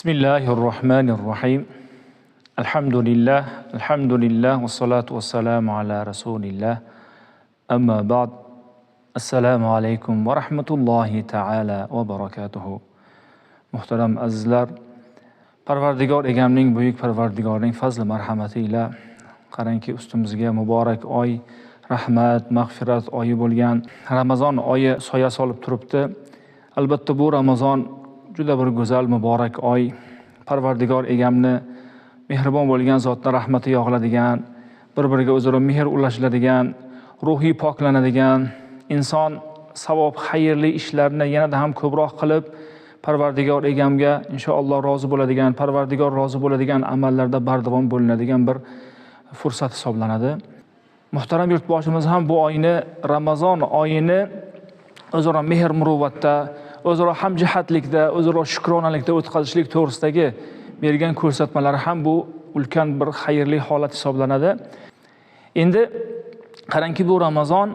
Bismillahirrohmanirrohim. Alhamdulillah, alhamdulillah va salatu vassalamu ala rasulillah. Amma ba'd. Assalomu alaykum va rahmatullohi taala va barakatuhu. Muhtaram azizlar, Parvardigor egamning, buyuk Parvardigorning fazli marhamati ila qarangki ustimizga muborak oy, rahmat, mag'firat oyi bo'lgan Ramazon oyi soya solib turibdi. Albatta bu Ramazon juda bir go'zal muborak oy. Parvardigor egamni mehribon bo'lgan zotni rahmati yog'iladigan, bir-biriga o'zaro mehr ulashiladigan, ruhiy poklanadigan, inson savob xayrli ishlarni yanada ham ko'proq qilib Parvardigor egamga inshaalloh rozi bo'ladigan, Parvardigor rozi bo'ladigan amallarda bardavom bo'linadigan bir fursat hisoblanadi. Muhtaram yurtboshimiz ham bu oyni, Ramazon oyini o'zaro mehr muruvvatda, o'zaro hamjihatlikda, o'zaro shukronalikda o'tkazishlik to'g'risidagi bergan ko'rsatmalari ham bu ulkan bir xayrli holat hisoblanadi. Endi qarangki bu Ramazon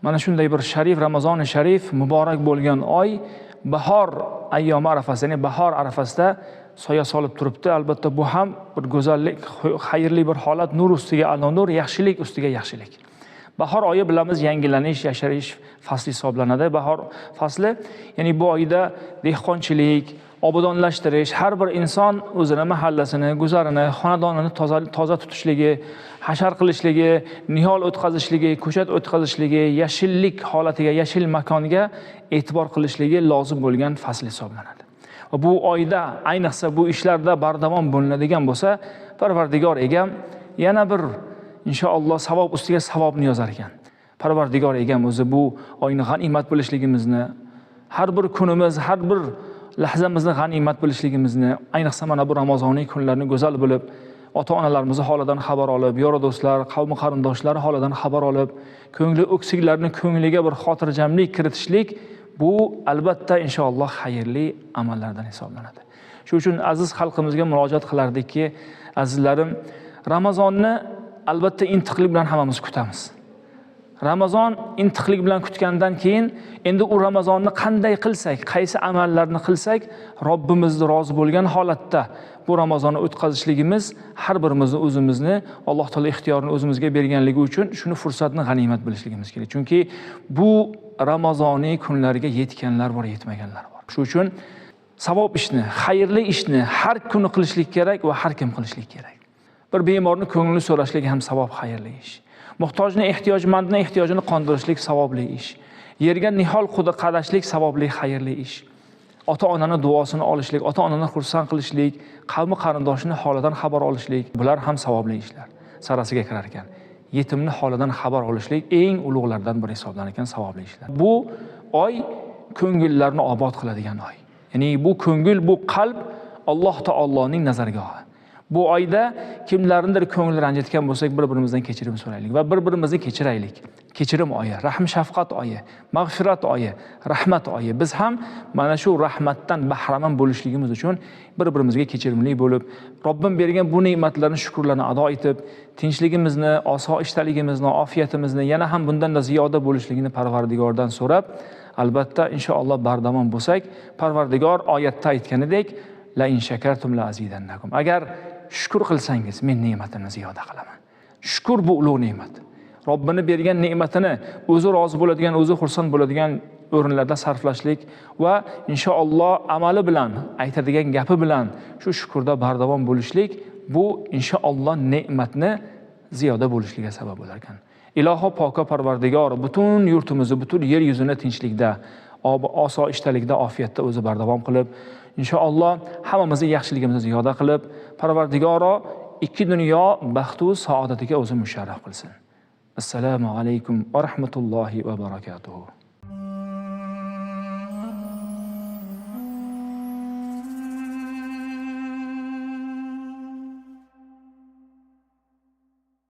mana shunday bir sharif Ramazoni sharif muborak bo'lgan oy bahor ayyomi arafasida, ya'ni bahor arafasida soya solib turibdi. Albatta bu ham bir go'zallik, xayrli bir holat, nur ustiga alo nur, yaxshilik ustiga yaxshilik. Bahor oyi bilamiz yangilanish, yasharish fasli hisoblanadi. Bahor fasli, ya'ni bu oyda dehqonchilik, obodonlashtirish, har bir inson o'zini mahallasini, guzarini, xonadonini toza tutishligi, hashar qilishligi, nihol o'tkazishligi, ko'chat o'tkazishligi, yashillik holatiga, yashil makonga e'tibor qilishligi lozim bo'lgan fasl hisoblanadi. Va bu oyda ayniqsa bu ishlarda bardavom bo'linadigan bo'lsa, Parvardigor egam yana bir inshaalloh savob ustiga savobni yozar ekan. Parvardigor egam o'zi bu oyni g'animat bilishligimizni, har bir kunimiz, har bir lahzamizni g'animat bilishligimizni, ayniqsa mana bu Ramazoniy kunlarni go'zal bilib, ota-onalarimizni holidan xabar olib, yor do'stlar, qavmi qarindoshlar holidan xabar olib, ko'ngli o'ksiklarni ko'ngliga bir xotirjamlik kiritishlik bu albatta inshaalloh xayrli amallardan hisoblanadi. Shuning uchun aziz xalqimizga murojaat qilardikki, azizlarim, Ramazonni albatta intiqlik bilan hammamiz kutamiz. Ramazon intiqlik bilan kutgandan keyin endi u Ramazonni qanday qilsak, qaysi amallarni qilsak, Robbimizni rozi bo'lgan holatda bu Ramazonni o'tkazishligimiz har birimizni o'zimizni Alloh taolo ixtiyorini o'zimizga berganligi uchun shuni fursatni g'animat bilishligimiz kerak. Chunki bu Ramazoniy kunlarga yetganlar bor, yetmaganlar bor. Shuning uchun savob ishni, xayrli ishni har kuni qilishlik kerak va har kim qilishlik kerak. Bir bemorni ko'nglini so'rashlik ham savob, xayrli ish. Muhtojni, ehtiyojmandni ehtiyojini qondirishlik savobli ish. Yerga nihol qadashlik savobli, xayrli ish. Ota-onani duosini olishlik, ota-onani xursand qilishlik, qavmi qarindoshini holidan xabar olishlik, bular ham savobli ishlar sarasiga kirar ekan. Yetimni holidan xabar olishlik eng ulug'lardan biri hisoblanar ekan, savobli ishlar. Bu oy ko'ngillarni obod qiladigan oy. Ya'ni bu ko'ngil, bu qalb Alloh taoloning nazargohi. Bu oyda kimlarnidir ko'ngli ranjitgan bo'lsak, bir-birimizdan kechirim so'raylik va bir-birimizni kechiraylik. Kechirim oyi, rahm shafqat oyi, mag'firat oyi, rahmat oyi. Biz ham mana shu rahmatdan bahramand bo'lishligimiz uchun bir-birimizga kechirimli bo'lib, Robbim bergan bu ne'matlarni shukrlarni ado etib, tinchligimizni, osoyishtaligimizni, ofiyatimizni yana ham bundan da ziyoda bo'lishligini Parvardigordan so'rab, albatta inshaalloh bardavom bo'lsak, Parvardigor oyatda aytganidek, la in shakartum la azidannakum. Agar shukr qilsangiz, men ne'matimni ziyoda qilaman. Shukr bu ulug' ne'mat. Robbini bergan ne'matini o'zi rozi bo'ladigan, o'zi xursand bo'ladigan o'rinlarda sarflashlik va inshaalloh amali bilan, aytadigan gapi bilan shu shukrda bardavom bo'lishlik bu inshaalloh ne'matni ziyoda bo'lishligiga sabab bo'lar ekan. Iloho poka Parvardigor butun yurtimizni, butun yer yuzini tinchlikda, osoyishtalikda, ofiyatda o'zi bardavom qilib, inshaalloh hammamizni yaxshiligimizni ziyoda qilib, Parvardigoro ikki dunyo baxtu saodatiga o'zi musharraf qilsin. Assalomu alaykum va rahmatullohi va barakatuhu.